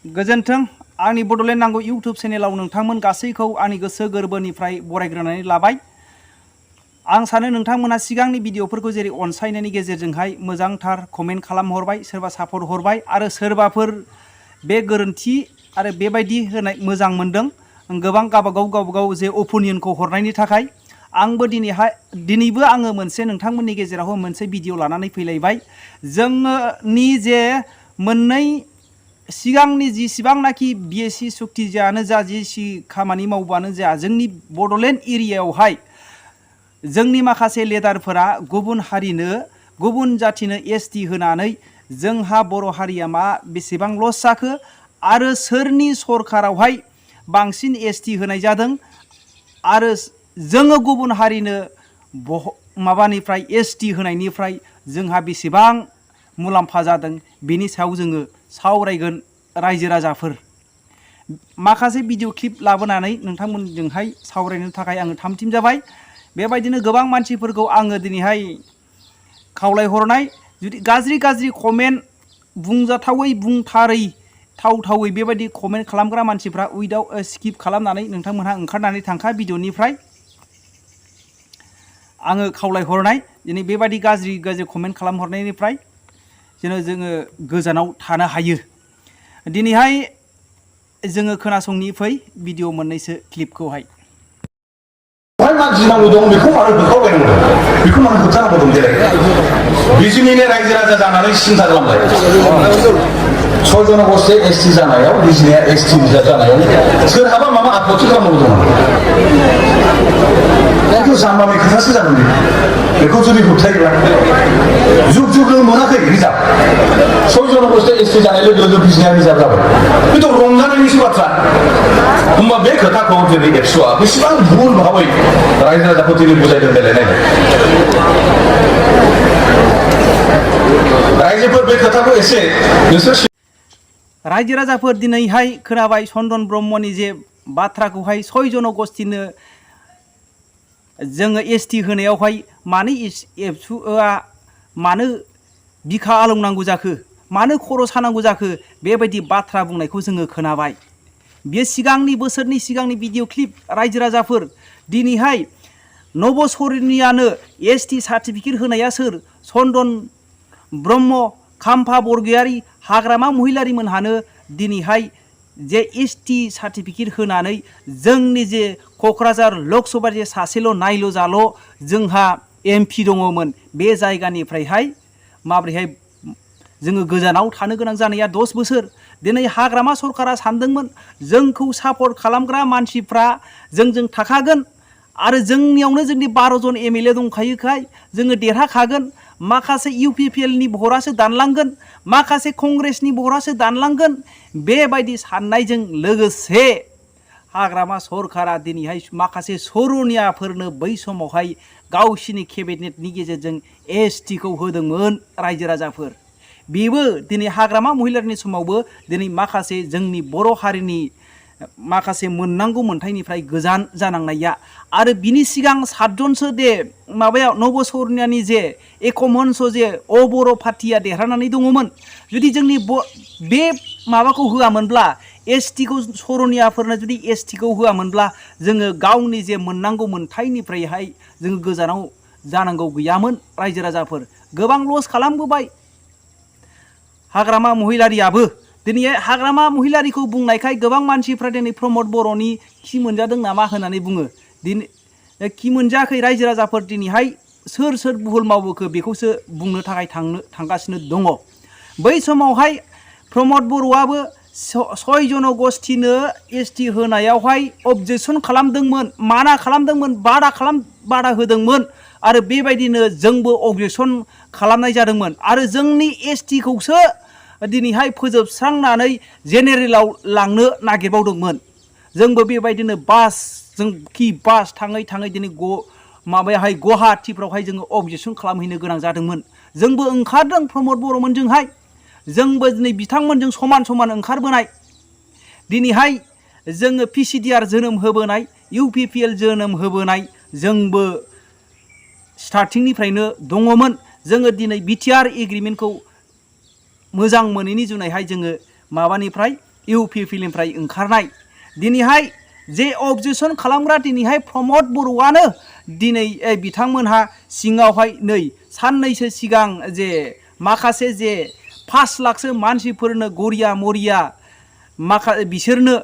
गोजोन्थों आंनि बड'लेण्ड नांगौ इउटुब चेनेलाव नोंथांमोन गासैखौ आंनि गोसो गोरबोनिफ्राय बरायग्रोनानै लाबाय। आं सानो नोंथांमोना सिगांनि भिडिअफोरखौ जेरै अनसायनायनि गेजेरजोंहाय मोजांथार कमेन्ट खालामहरबाय, सोरबा सापर्ट हरबाय आरो सोरबाफोर बे गोरोन्थि आरो बेबायदि होनाय मोजां मोनदों गोबां गावबागाव जे ओपिनियनखौ हरनायनि थाखाय। आंबो दिनैबो आङो मोनसे नोंथांमोननि गेजेराव मोनसे भिडिअ लानानै फैलायबाय। जोंनि जे मोननै सिगांनि जिसिबांनाखि बिएसि सुक्तियानो जा जिसि खामानि मावबानो जा जोंनि बड'लेण्ड एरियायावहाय जोंनि माखासे लेदारफोरा गुबुन हारिनो गुबुन जाथिनो एसटि होनानै जोंहा बर' हारिया मा बेसेबां लस जाखो आरो सोरनि सरकारावहाय बांसिन एसटि होनाय जादों आरो जोङो गुबुन हारिनो माबानिफ्राय एसटि होनायनिफ्राय जोंहा बेसेबां मुलाम्फा जादों बेनि सायाव जोङो सावरायगोन रायजो राजाफोर। माखासे भिडिअ क्लिप लाबोनानै नोंथांमोनजोंहाय सावरायनो थाखाय आङो थामथिम जाबाय। बेबायदिनो गोबां मानसिफोरखौ आङो दिनैहाय खावलायहरनाय, जुदि गाज्रि कमेन्ट बुंजाथावै बुंथारै थावै बेबायदि कमेन्ट खालामग्रा मानसिफ्रा उइदाउट स्किप खालामनानै नोंथांमोनहा ओंखारनानै थांखा भिडिअनिफ्राय आङो खावलायहरनाय। दिनै बेबायदि गाज्रि कमेन्ट खालामहरनायनिफ्राय जेन जोङो गोजानाव थानो हायो। दिनैहाय जोङो खोनासंनि फै भिडिअ मोननैसो क्लिपखौहाय। गिनांगौ दं बेखौ मानो होखावलायनांगौ बेखौ मानो होबथानांगौ दं देलाय बिजिनिनो रायजो राजा जानानै सिन्था खालामबाय। 6 जन गस्ते एसटि जानायाव बिजिनिया एसटि बिजाब जानायाव सोरहाबा माबा आपत्ति खालामनांगौ दं बेखौ जाम्बानि खोथासो जागोन बेखौ जुदि होबथायोब्ला जुग जों मोनाखै रिजार्भ 6 जन गस्ते एसटि जानाय लोगो लोगो बिजिनिया रिजार्भ जाबाय बेथ' रंजानायनिसो बाथ्रा। होमबा बे खोथाखौ दिनै एबसुआ बेसेबां भुल भाबै रायजो राजाखौ दिनै बुजायदों देलायनाय रायजोफोर बे खोथाखौ एसे नोंसोर रायजो राजाफोर दिनैहाय खोनाबाय चन्दन ब्रह्मनि जे बाथ्राखौहाय 6 जन गस्तिनो जोङो एसटि होनायावहाय मानो एबसुआ मानो बिखा आलौनांगौ जाखो, मानो खर' सानांगौ जाखो बेबायदि बाथ्रा बुंनायखौ जोङो खोनाबाय। बेयो सिगांनि बोसोरनि सिगांनि भिडिअ क्लिप। रायजो राजाफोर दिनैहाय नबसरनियानो एसटि सार्टिफिकेट होनाया सोर? चन्दन ब्रह्म, खाम्फा बरगयारी, हाग्रामा महिलारि मोनहानो दिनैहाय जे एसटि सार्टिफिकेट होनानै जोंनि जे क'क्राझार लकसभा जे सासेल' नायल' जाल' जोंहा एमपि दङमोन बे जायगानिफ्रायहाय माबोरैहाय जोङो गोजानाव थानो गोनां जानाया 10 बोसोर। दिनै हाग्रामा सरकारा सानदोंमोन जोंखौ सापर्ट खालामग्रा मानसिफ्रा जोंजों थाखागोन आरो जोंनियावनो जोंनि 12 जन एमएलए दंखायोखाय जोङो देरहाखागोन। माखासे इउपिपिएलनि भरासो दानलांगोन, माखासे कंग्रेसनि भरासो दानलांगोन बेबायदि साननायजों लोगोसे हाग्रामा सरकारा दिनैहाय माखासे सरनियाफोरनो बै समावहाय गावसिनि केबिनेटनि गेजेरजों एसटिखौ होदोंमोन रायजो राजाफोर। बेबो दिनै हाग्रामा महिलारिनि समावबो दिनै माखासे जोंनि बर' हारिनि माखासे मोननांगौ मोनथायनिफ्राय गोजान जानांनाया आरो बिनि सिगां 7 जनसो दे माबायाव नबसरनियानि जे एकमहनस जे बर' पार्टिया देरहानानै दङमोन। जुदि जोंनि बे माबाखौ होआमोनब्ला एसटिखौ सरनियाफोरनो जुदि एसटिखौ होआमोनब्ला जोङो गावनि जे मोननांगौ मोनथायनिफ्रायहाय जोङो गोजानाव जानांगौ गैयामोन। रायजो राजाफोर गोबां लस खालामबोबाय हाग्रामा महिलारियाबो। दिनै हाग्रामा महिलारिखौ बुंनायखाय गोबां मानसिफ्रा दिनै प्रमद बर'नि खि मोनजादों नामा होननानै बुङो। दिनै खि मोनजायाखै रायजो राजाफोर। दिनैहाय सोर भुल मावबोखो बेखौसो बुंनो थाखाय थांगासिनो दङ। बै समावहाय प्रमद बर'आबो 6 जन गस्तिनो एसटि होनायावहाय अबजेक्सन खालामदोंमोन, माना खालामदोंमोन, बादा होदोंमोन आरो बेबायदिनो जोंबो अबजेक्सन खालामनाय जादोंमोन आरो जोंनि एसटिखौसो दिनैहाय फोजोबस्रांनानै जेनेरेलाव लांनो नागिरबावदोंमोन। जोंबो बेबायदिनो बास थाङै दिनै माबायावहाय गुवाहाटिफ्रावहाय जोङो अबजेक्सन खालामहैनो गोनां जादोंमोन। जोंबो ओंखारदों प्रमद बर'मोनजोंहाय, जोंबो दिनै बिथांमोनजों समान ओंखारबोनाय। दिनैहाय जोङो पिसिडिआर जोनोम होबोनाय, इउपिपिएल जोनोम होबोनाय जोंबो स्टार्टिंनिफ्रायनो दङमोन। जोङो दिनै बिटिआर एग्रिमेन्टखौ मोजां मोनैनि जुनैहाय जोङो माबानिफ्राय इउपिपिनिफ्राय ओंखारनाय दिनैहाय जे अबजेक्सन खालामग्रा दिनैहाय प्रमद बर'आनो दिनै बिथांमोनहा सिङावहाय नै साननैसो सिगां जे माखासे जे 5 लाखसो मानसिफोरनो गरिया मरिया बिसोरनो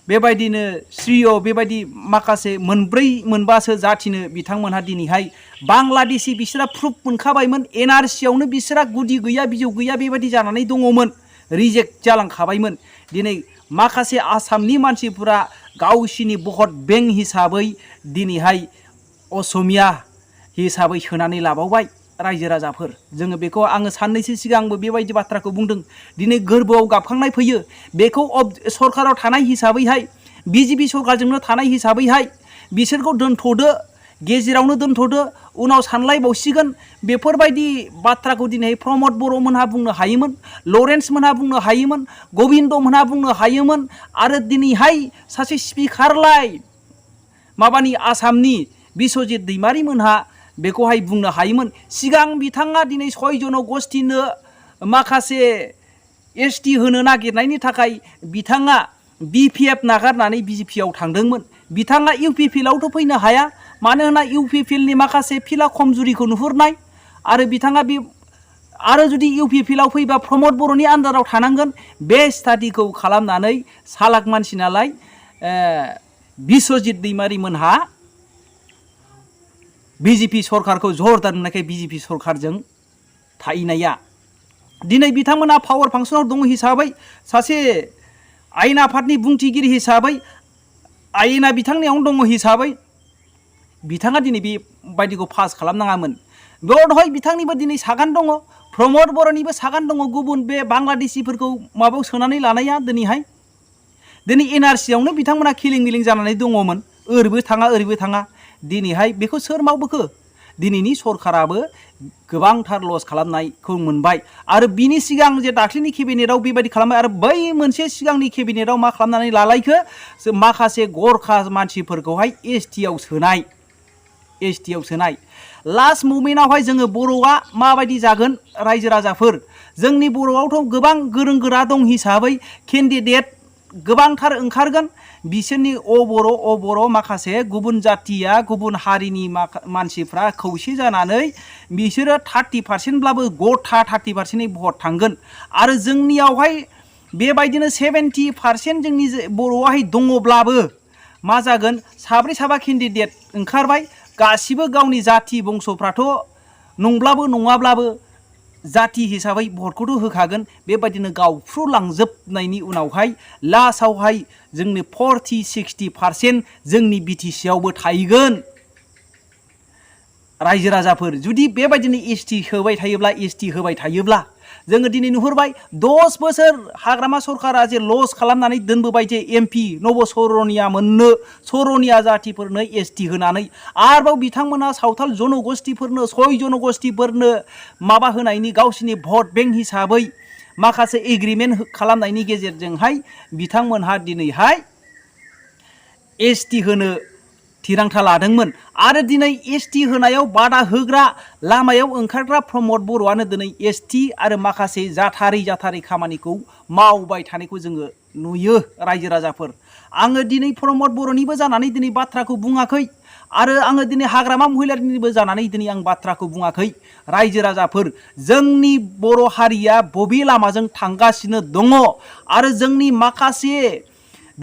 बेबायदिनो श्रीय बेबायदि माखासे 4-5 जातिनो बिथांमोनहा दिनैहाय बांलादेशी बिसोरा प्रुफ मोनखाबायमोन एनआरसियावनो बिसोरा गुदि गैया बिजौ गैया बेबायदि जानानै दङमोन रिजेक्ट जालांखाबायमोन दिनै माखासे आसामनि मानसिफोरा गावसिनि भट बेंक हिसाबै दिनैहाय असमिया हिसाबै सोनानै लाबावबाय रायजो राजाफोर जोङो बेखौ आङो साननैसो सिगांबो बेबायदि बाथ्राखौ बुंदों दिनै गोरबोआव गाबखांनाय फैयो बेखौ सरकाराव थानाय हिसाबैहाय बिजेपि सरकारजोंनो थानाय हिसाबैहाय बिसोरखौ दोनथ'दो गेजेरावनो दोनथ'दो उनाव सानलायबावसिगोन बेफोरबायदि बाथ्राखौ दिनै प्रमद बर'मोनहा बुंनो हायोमोन लरेन्स मोनहा बुंनो हायोमोन गबिन्द मोनहा बुंनो हायोमोन आरो दिनैहाय सासे स्पिकारलाय माबानि आसामनि बिस्वजित दैमारि मोनहा बेखौहाय बुंनो हायोमोन सिगां बिथाङा दिनै 6 जनगोष्ठीनो माखासे एसटि होनो नागिरनायनि थाखाय बिथाङा बिपिएफ नागारनानै बिजेपिआव थांदोंमोन बिथाङा इउपिपिएलआवथ' फैनो हाया मानो होनना इउपिपिएलनि माखासे फिला खमजुरिखौ नुहुरनाय आरो बिथाङा बे आरो जुदि इउपिपिएलआव फैबा प्रमद बर'नि आन्दाराव थानांगोन बे स्टाडिखौ खालामनानै सालाक मानसि नालाय बिस्वजित दैमारि मोनहा बिजेपि सरकारखौ जरदार मोननायखाय बिजेपि सरकारजों थाहैनाया दिनै बिथांमोना पावार फांसनाव दङ हिसाबै सासे आयेन आफादनि बुंथिगिरि हिसाबै आयेना बिथांनियावनो दङ हिसाबै बिथाङा दिनै बेबायदिखौ पास खालामनाङामोन बेयाव दहाय बिथांनिबो दिनै सागान दङ प्रमद बर'निबो सागान दङ गुबुन बे बांलादेशीफोरखौ माबायाव सोनानै लानाया दिनै एनआरसियावनो बिथांमोना खिलिं मिलिं जानानै दङमोन ओरैबो थाङा दिनैहाय बेखौ सोर मावबोखो दिनैनि सरकाराबो गोबांथार लस खालामनायखौ मोनबाय आरो बिनि सिगां जे दाख्लिनि केबिनेटआव बेबायदि खालामबाय आरो बै मोनसे सिगांनि केबिनेटआव मा खालामनानै लालायखो माखासे गरखा मानसिफोरखौहाय एसटिआव सोनाय लास्ट मुमेन्टआवहाय जोङो बर'आ माबायदि जागोन रायजो राजाफोर जोंनि बर'आवथ' गोबां गोरों गोरा दं हिसाबै केन्डिडेट गोबांथार ओंखारगोन बिसोरनि अबर' माखासे गुबुन जातिया गुबुन हारिनि मानसिफ्रा खौसे जानानै बिसोरो 30%ब्लाबो गथा 30%नि भट थांगोन आरो जोंनियावहाय बेबायदिनो 70% जोंनि बर'आवहाय दङब्लाबो मा जागोन साब्रै साबा केन्डिडेट ओंखारबाय गासिबो गावनि जाति बंसफ्राथ' नंब्लाबो नङाब्लाबो जाति हिसाबै भटखौथ' होखागोन बेबायदिनो गावफ्रुलांजोबनायनि उनावहाय लास्टआवहाय जोंनि 40-60% जोंनि बिटिसिआवबो थाहैगोन रायजो राजाफोर जुदि बेबायदिनो एसटि होबाय थायोब्ला जोङो दिनै नुहुरबाय 10 बोसोर हाग्रामा सरकारा जे लस खालामनानै दोनबोबाय जे एमपि नब सरनिया जातिफोरनो एसटि होनानै आरोबाव बिथांमोना सावथाल जनगोष्ठीफोरनो 6 जनगोष्ठीफोरनो माबा होनायनि गावसिनि भट बेंक हिसाबै माखासे एग्रिमेन्ट खालामनायनि गेजेरजोंहाय बिथांमोनहा दिनैहाय एसटि होनो थिरांथा लादोंमोन आरो दिनै एसटि होनायाव बादा होग्रा लामायाव ओंखारग्रा प्रमद बर'आनो दिनै एसटि आरो माखासे जाथारै खामानिखौ मावबाय थानायखौ जोङो नुयो रायजो राजाफोर आङो दिनै प्रमद बर'निबो जानानै दिनै बाथ्राखौ बुङाखै आरो आङो दिनै हाग्रामा महिलारिनिबो जानानै दिनै आं बाथ्राखौ बुङाखै रायजो राजाफोर जोंनि बर' हारिया बबे लामाजों थांगासिनो दङ आरो जोंनि माखासे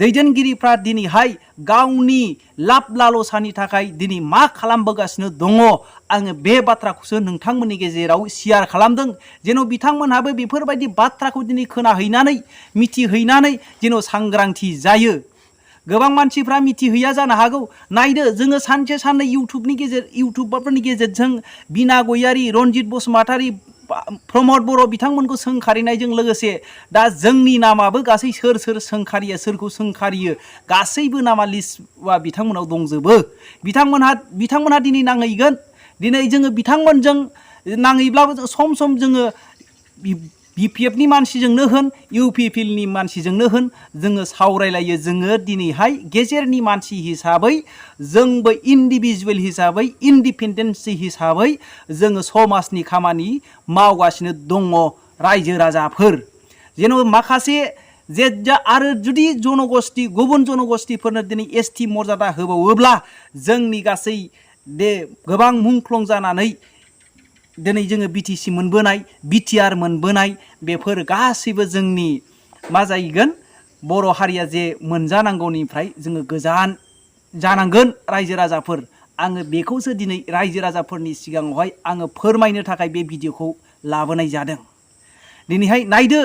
दैदेनगिरिफ्रा दिनैहाय गावनि लाब लालसानि थाखाय दिनै मा खालामबोगासिनो दङ आङो बे बाथ्राखौसो नोंथांमोननि गेजेराव शेयार खालामदों जेन' बिथांमोनहाबो बेफोरबायदि बाथ्राखौ दिनै खोनाहैनानै मिथिहैनानै जेन' सांग्रांथि जायो गोबां मानसिफ्रा मिथिहैया जानो हागौ नायदो जोङो सानसे साननै इउटुबारफोरनि गेजेरजों बिना गयारि रनजित बसुमतारी प्रमद बर' बिथांमोनखौ सोंखारिनायजों लोगोसे दा जोंनि नामाबो गासै सोर सोंखारियो सोरखौ सोंखारियो गासैबो नामा लिस्टआ बिथांमोनाव दंजोबो बिथांमोनहा दिनै नांहैगोन दिनै जोङो बिथांमोनजों नाङैब्लाबो सम जोङो बिपिएफनि मानसिजोंनो होन इउपिपिएलनि मानसिजोंनो होन जोङो सावरायलायो जोङो दिनैहाय गेजेरनि मानसि हिसाबै जोंबो इन्डिभिजुवेल हिसाबै इन्डिपेन्डेन्सि हिसाबै जोङो समाजनि खामानि मावगासिनो दङ रायजो राजाफोर जेन' माखासे जे आरो जुदि जनगोष्ठी गुबुन जनगोष्ठीफोरनो दिनै एसटि मर्यादा होबावोब्ला जोंनि गासै गोबां मुंख्लं जानानै दिनै जोङो बिटिसि मोनबोनाय बिटिआर मोनबोनाय बेफोर गासैबो जोंनि मा जाहैगोन बर' हारिया जे मोनजानांगौनिफ्राय जोङो गोजान जानांगोन रायजो राजाफोर आङो बेखौसो दिनै रायजो राजाफोरनि सिगाङावहाय आङो फोरमायनो थाखाय बे भिडिअखौ लाबोनाय जादों। दिनैहाय नायदो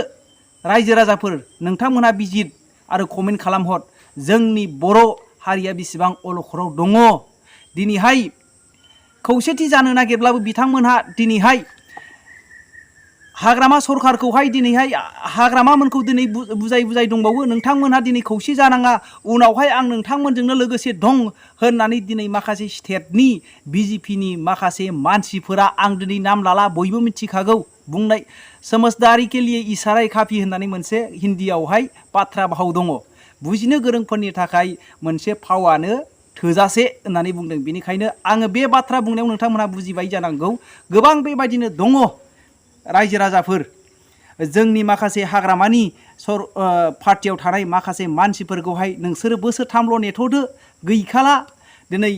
रायजो राजाफोर नोंथांमोनहा बिजित आरो कमेन्ट खालामहर जोंनि बर' हारिया बेसेबां अलखराव दङ। दिनैहाय खौसेथि जानो नागिरब्लाबो बिथांमोनहा दिनैहाय हाग्रामा सरकारखौहाय दिनैहाय हाग्रामामोनखौ दिनै बुजाय दंबावो नोंथांमोनहा दिनै खौसे जानाङा उनावहाय आं नोंथांमोनजोंनो लोगोसे दं होननानै दिनै माखासे स्टेटनि बिजेपिनि माखासे मानसिफोरा आं दिनै नाम लाला बयबो मिथिखागौ बुंनाय समझदारी के लिए इशारा काफी होननानै मोनसे हिन्दीयावहाय बाथ्रा भाव दङ बुजिनो गोरोंफोरनि थाखाय मोनसे फावानो थोजासे होननानै बुंदों। बेनिखायनो आङो बे बाथ्रा बुंनायाव नोंथांमोनहा बुजिबाय जानांगौ गोबां बेबायदिनो दङ रायजो राजाफोर जोंनि माखासे हाग्रामानि पार्टियाव थानाय माखासे मानसिफोरखौहाय नोंसोरो बोसोरथामल' नेथ'दो गैखाला दिनै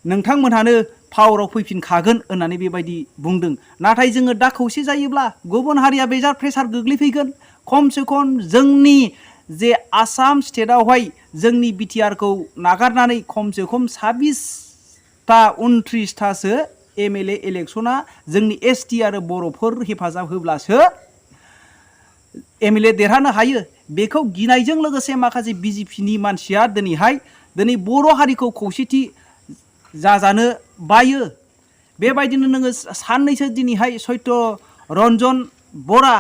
नोंथांमोनहानो पावाराव फैफिनखागोन होननानै बेबायदि बुंदों। नाथाय जोङो दा खौसे जायोब्ला गुबुन हारिया बेजार प्रेसार गोग्लैफैगोन खमसे खम जोंनि जे आसाम स्टेटआवहाय जोंनि बिटिआरखौ नागारनानै खमसे खम 26टा 29टासो एमएलए इलेक्शना जोंनि एसटि आरो बर'फोर हेफाजाब होब्लासो एमएलए देरहानो हायो। बेखौ गिनायजों लोगोसे माखासे बिजेपिनि मानसिया दिनै बर' हारिखौ खौसेथि जाजानो बायो। बेबायदिनो नोङो साननैसो दिनैहाय सत्य रन्जन बरा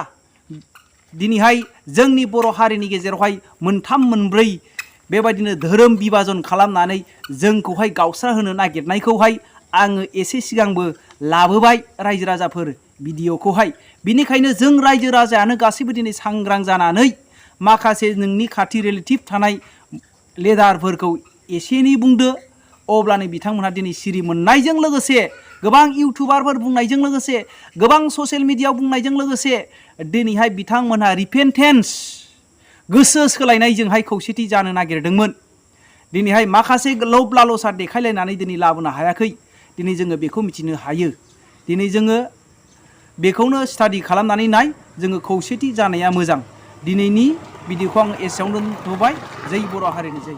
दिनैहाय जोंनि बर' हारिनि गेजेरावहाय मोनथाम मोनब्रै बेबायदिनो धोरोम बिभाजन खालामनानै जोंखौहाय गावस्रा होनो नागिरनायखौहाय आङो एसे सिगांबो लाबोबाय रायजो राजाफोर भिडिअखौहाय। बिनिखायनो जों रायजो राजायानो गासैबो दिनै सांग्रां जानानै माखासे नोंनि खाथि रिलेटिभ थानाय लिडारफोरखौ एसे एनै बुंदो अब्लानो बिथांमोनहा दिनै सिरि मोननायजों लोगोसे गोबां इउटुबारफोर बुंनायजों लोगोसे गोबां ससियेल मिडियायाव बुंनायजों लोगोसे दिनैहाय बिथांमोनहा रिपेन्टेन्स गोसो सोलायनायजोंहाय खौसेथि जानो नागिरदोंमोन। दिनैहाय माखासे लब लालसा देखायलायनानै दिनै लाबोनो हायाखै। दिनै जोङो बेखौ मिथिनो हायो। दिनै जोङो बेखौनो स्टाडि खालामनानै नाय जोङो खौसेथि जानाया मोजां। दिनैनि भिडिअखौ आं एसेयावनो दोनथ'बाय। जै बर' हारिनि जै।